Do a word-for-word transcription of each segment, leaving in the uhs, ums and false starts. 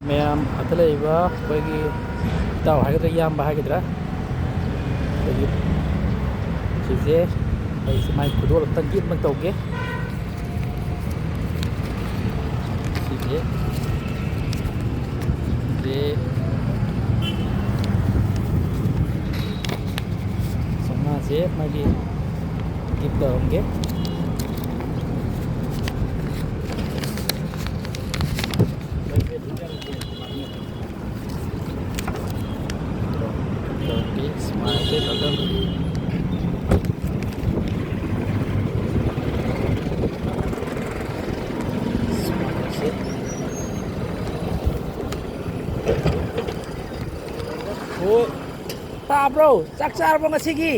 ꯃꯌꯥꯝ ꯑꯗ ꯂꯩꯔꯤꯕ ꯑꯩꯈꯣꯏꯒꯤ ꯏꯇꯥꯎ ꯍꯥꯏꯒꯗ꯭ꯔꯥ, ꯏꯌꯥꯝꯕ ꯍꯥꯏꯒꯗ꯭ꯔꯥ, ꯑꯩꯈꯣꯏꯒꯤ ꯁꯤꯁꯦ, ꯑꯩꯁꯦ ꯃꯥꯏ ꯈꯨꯗꯣꯜ ꯑꯝꯇꯪ ꯌꯦꯠꯃꯛ ꯇꯧꯒꯦ꯫ ꯁꯤꯁꯦ, ꯁꯤꯁꯦ ꯆꯥꯝꯃꯉꯥꯁꯦ ꯃꯥꯒꯤ ꯒꯤꯐ ꯇꯧꯔꯝꯒꯦ꯫ ꯍꯣꯏ꯫ ꯇꯥꯕ꯭ꯔꯣ? ꯆꯥꯛ ꯆꯥꯔꯕꯣ ꯉꯁꯤꯒꯤ?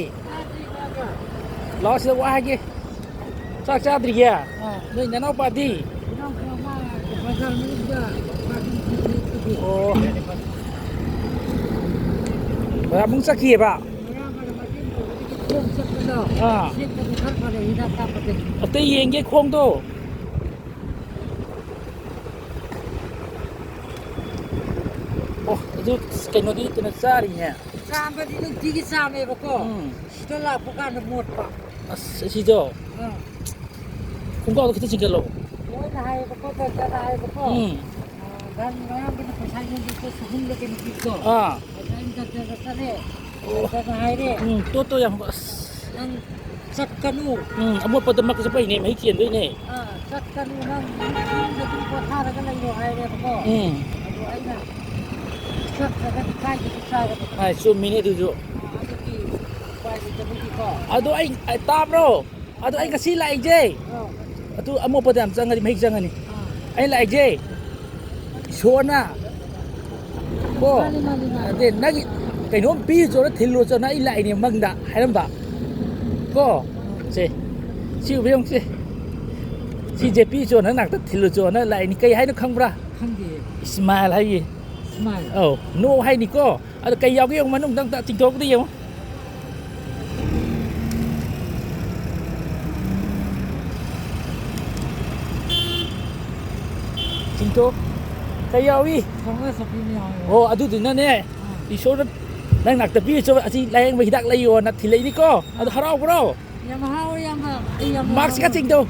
ꯂꯥꯛꯑꯣ, ꯁꯤꯗ ꯋꯥ ꯍꯥꯏꯒꯦ꯫ ꯆꯥꯛ ꯆꯥꯗ꯭ꯔꯤꯌꯦ? ꯑꯥ꯫ ꯅꯣꯏ ꯅꯅꯥꯎꯄꯥꯗꯤ? ꯏꯅꯥꯎꯄꯥ ꯑꯃ ꯕꯖꯥꯔ ꯃꯅꯨꯡꯗ ꯄꯥꯔꯀꯤꯡ ꯐꯤ ꯂꯩꯕꯒꯤ꯫ ꯑꯣ꯫ ꯕꯖꯥꯔ ꯑꯃꯨꯛ ꯆꯠꯈꯤꯑꯕ? ꯉꯔꯥꯡ ꯃꯥꯅ ꯃꯇꯦꯡ ꯇꯧꯕꯗꯒꯤ ꯈꯣꯡ ꯆꯠꯄꯗꯣ ꯑꯥ꯫ ꯁꯦꯠꯄꯗꯤ ꯈꯔ ꯐꯔꯦ, ꯍꯤꯗꯥꯛ ꯀꯥꯞꯄꯗꯒꯤ꯫ ꯑꯇꯩ ꯌꯦꯡꯒꯦ ꯈꯣꯡꯗꯣ꯫ ꯑꯣ, ꯑꯗꯨ ꯀꯩꯅꯣꯗꯤ ꯀꯩꯅꯣ ꯆꯥꯔꯤꯅꯦ꯫ ꯆꯥꯝꯕꯗꯤ ꯅꯨꯡꯇꯤꯒꯤ ꯆꯥꯝꯃꯦꯕꯀꯣ꯫ ꯎꯝ꯫ ꯁꯤꯗ ꯂꯥꯛꯄ ꯀꯥꯟꯗ ꯃꯣꯠꯄ꯫ ꯑꯁ, ꯑꯁꯤꯗꯣ꯫ ꯑꯥ꯫ ꯈꯣꯡꯒ꯭ꯔꯥꯎꯗꯣ ꯈꯤꯇꯪ ꯆꯤꯡꯈꯠꯂꯣ꯫ ꯃꯣꯏꯅ ꯍꯥꯏꯌꯦꯕꯀꯣ, ꯗꯣꯛꯇꯔꯅ ꯍꯥꯏꯌꯦꯕꯀꯣ꯫ ꯎꯝ꯫ ꯑꯥ, ꯅꯪ ꯑꯌꯥꯝꯕꯅ ꯄꯩꯁꯥ ꯌꯣꯟꯕꯗꯣ ꯁꯨꯍꯨꯝꯂ ꯀꯩꯅꯣ ꯄꯤꯕꯗꯣ꯫ ꯑꯥ꯫ ꯑꯗ ꯑꯩꯅ ꯗꯣꯛꯇꯔꯗ ꯆꯠꯂꯦ꯫ ꯑꯣ꯫ ꯗꯣꯛꯇꯔꯅ ꯍꯥꯏꯔꯦ꯫ ꯎꯝ, ꯇꯣꯠꯇꯣ ꯌꯥꯝ, ꯑꯁ꯫ ꯅꯪ ꯆꯠꯀꯅꯨ꯫ ꯎꯝ, ꯑꯃꯣꯠꯄꯗ ꯃꯛ ꯆꯠꯄꯩꯅꯦ, ꯃꯍꯤꯛ ꯆꯦꯟꯗꯣꯏꯅꯦ꯫ ꯑꯥ, ꯆꯠꯀꯅꯨ, ꯅꯪ ꯌꯨꯝꯗ ꯑꯗꯨꯝ ꯄꯣꯊꯥꯔꯒ ꯂꯩꯔꯣ ꯍꯥꯏꯔꯦꯕꯀꯣ꯫ ꯎꯝ꯫ ꯑꯗꯣ ꯑꯩꯅ ꯆꯠꯇ꯭ꯔꯒꯗꯤ ꯀꯥꯏꯗꯒꯤ ꯆꯥꯒꯗꯕ? ꯑꯥꯏ, ꯆꯨꯝꯃꯤꯅꯦ ꯑꯗꯨꯁꯨ꯫ ꯑꯥ, ꯑꯗꯨꯒꯤ ꯎꯄꯥꯏ ꯂꯩꯇꯕꯒꯤꯀꯣ꯫ ꯑꯗꯣ ꯑꯩ, ꯑꯩ, ꯇꯥꯕ꯭ꯔꯣ? ꯑꯗꯣ ꯑꯩ ꯉꯁꯤ ꯂꯥꯛꯏꯁꯦ꯫ ꯑꯥ꯫ ꯑꯗꯨ ꯑꯃꯣꯠꯄꯗ ꯌꯥꯝ ꯆꯪꯉꯗꯤ ꯃꯍꯤꯛ ꯆꯪꯉꯅꯤ꯫ ꯑꯥ꯫ ꯑꯩ ꯂꯥꯛꯏꯁꯦ꯫ ꯏꯁꯣꯔꯅ ꯀꯣ, ꯃꯥꯅꯤ, ꯃꯥꯅꯤ, ꯃꯥꯅꯤ꯫ ꯑꯗꯩ ꯅꯪꯒꯤ ꯀꯩꯅꯣꯝ ꯄꯤꯔꯨꯆꯣꯅ ꯊꯤꯜꯂꯨꯆꯣꯅ ꯑꯩ ꯂꯥꯛꯏꯅꯦ ꯃꯪꯗ ꯍꯥꯏꯔꯝꯕ ꯀꯣ꯫ ꯁꯦ, ꯁꯤ ꯎꯕ ꯌꯦꯡꯉꯨꯁꯦ꯫ ꯁꯤꯁꯦ ꯄꯤꯔꯨꯆꯣ, ꯅꯪ ꯅꯥꯛꯇ ꯊꯤꯜꯂꯨꯆꯣꯅ ꯂꯥꯛꯏꯅꯤ꯫ ꯀꯩ ꯍꯥꯏꯅꯣ ꯈꯪꯕ꯭ꯔꯥ? ꯈꯪꯗꯦ꯫ ꯏꯁꯃꯥꯏꯜ ꯍꯥꯏꯌꯦ꯫ ꯏꯁꯃꯥꯏꯜ꯫ ꯑꯧ, ꯅꯣ ꯍꯥꯏꯅꯤꯀꯣ꯫ ꯑꯗꯣ ꯀꯩ ꯌꯥꯎꯒꯦ ꯌꯦꯡꯉꯨ, ꯃꯅꯨꯡꯗ ꯑꯝꯇ ꯆꯤꯡꯊꯣꯛꯄꯗ ꯌꯦꯡꯉꯨ꯫ ꯆꯤꯡꯊꯣꯛ꯫ ꯀꯩ ꯌꯥꯎꯏ? ꯈꯣꯡꯒ ꯆꯠꯄꯤ ꯑꯃ ꯌꯥꯎꯋꯦ꯫ ꯑꯣ, ꯑꯗꯨꯗꯨꯅꯅꯦ, ꯑꯥ꯫ ꯏꯁꯣꯔꯅ ꯅꯪ ꯅꯥꯛꯇ ꯄꯤꯔꯤꯁꯨ ꯑꯁꯤ ꯂꯥꯏꯌꯦꯡꯕ ꯍꯤꯗꯥꯛ ꯂꯩꯌꯣꯅ ꯊꯤꯜꯂꯛꯏꯅꯤꯀꯣ꯫ ꯑꯗꯨ ꯍꯔꯥꯎꯕ꯭ꯔꯣ? ꯌꯥꯝ ꯍꯔꯥꯎꯋꯦ, ꯏꯌꯥꯝꯕ꯫ ꯑꯩ ꯌꯥꯝ ꯃꯥꯛꯁꯀ ꯍꯔꯥꯎꯋꯦ꯫ ꯆꯤꯡꯗꯧ꯫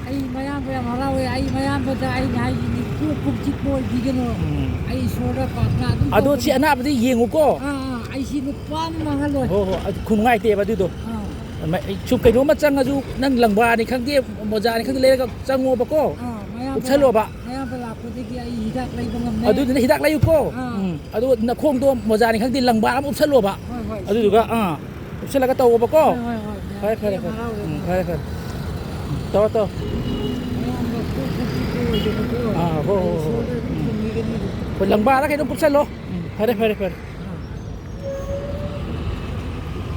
ꯑꯩ ꯃꯌꯥꯝꯕ ꯌꯥꯝ ꯍꯔꯥꯎꯋꯦ꯫ ꯑꯩ ꯃꯌꯥꯝꯕꯗ ꯑꯩꯅ ꯍꯥꯏꯁꯤꯅꯤ, ꯀꯣꯛ ꯀꯨꯝꯁꯤ ꯀꯣꯏꯕꯤꯒꯅꯨ꯫ ꯎꯝ꯫ ꯑꯩ ꯏꯁꯣꯔꯗ ꯄ꯭ꯔꯥꯊꯅꯥ ꯑꯗꯨꯝ ꯑꯗꯣ ꯁꯤ ꯇꯧꯕꯅꯤ꯫ ꯑꯅꯥꯕꯗꯤ ꯌꯦꯡꯉꯨꯀꯣ꯫ ꯑꯥ, ꯑꯥ, ꯑꯩ ꯁꯤ ꯅꯨꯄꯥ ꯑꯃ ꯃꯥꯡꯍꯜꯂꯣꯏ꯫ ꯍꯣ, ꯍꯣ, ꯑꯗꯨ ꯈꯨꯅꯨꯡꯉꯥꯏꯇꯦꯕ ꯑꯗꯨꯗꯣ꯫ ꯑꯥ꯫ ꯃ-, ꯁꯨꯝ ꯀꯩꯅꯣꯝꯃ ꯆꯪꯉꯁꯨ ꯅꯪ ꯂꯪꯕꯥꯅꯤ ꯈꯪꯗꯦ, ꯃꯣꯖꯥꯅꯤ ꯈꯪꯗꯦ ꯂꯩꯔꯒ ꯆꯪꯉꯣꯕꯀꯣ꯫ ꯑꯥ, ꯃꯌꯥꯝꯕ ꯎꯞꯁꯜꯂꯣꯕ꯫ ꯂꯥꯛ-, ꯃꯌꯥꯝꯕ ꯂꯥꯛꯄꯗꯒꯤ ꯑꯩ ꯍꯤꯗꯥꯛ ꯂꯩꯕ ꯉꯝꯃꯦ꯫ ꯑꯗꯨꯗꯨꯅ ꯍꯤꯗꯥꯛ ꯂꯩꯌꯨꯀꯣ꯫ ꯑꯥ꯫ ꯎꯝ꯫ ꯑꯗꯨ ꯅꯈꯣꯡꯗꯣ ꯃꯣꯖꯥꯅꯤ ꯈꯪꯗꯦ, ꯂꯪꯕꯥ ꯑꯃ ꯎꯞꯁꯜꯂꯣꯕ꯫ ꯍꯣꯏ, ꯍꯣꯏ꯫ ꯑꯗꯨꯗꯨꯒ, ꯑꯥ, ꯎꯞꯁꯜꯂꯒ ꯇꯧꯑꯣꯕꯀꯣ꯫ ꯍꯣꯏ, ꯍꯣꯏ, ꯍꯣꯏ꯫ ꯐꯔꯦ, ꯐꯔꯦ, ꯌꯥꯝ ꯐꯔꯦ꯫ ꯍꯔꯥꯎꯔꯦ꯫ ꯎꯝ, ꯐꯔꯦ, ꯐꯔꯦ꯫ ꯇꯧꯔꯣ, ꯇꯧꯔꯣ꯫ ꯃꯌꯥꯝꯕ ꯀꯣꯛ ꯀꯣꯛ ꯆꯤꯛꯄ ꯑꯣꯏꯗꯅꯀꯣ꯫ ꯑꯥ, ꯍꯣ, ꯍꯣ, ꯑꯩ ꯍꯣ꯫ ꯁꯣꯔꯗ ꯑꯗꯨꯝ ꯎꯝ꯫ ꯊꯝꯕꯤꯒꯅꯤ꯫ ꯍꯣꯏ, ꯂꯪꯕꯥꯔ ꯀꯩꯅꯣꯝ ꯀꯨꯞꯁꯜꯂꯣ꯫ ꯎꯝ, ꯐꯔꯦ, ꯐꯔꯦ, ꯐꯔꯦ꯫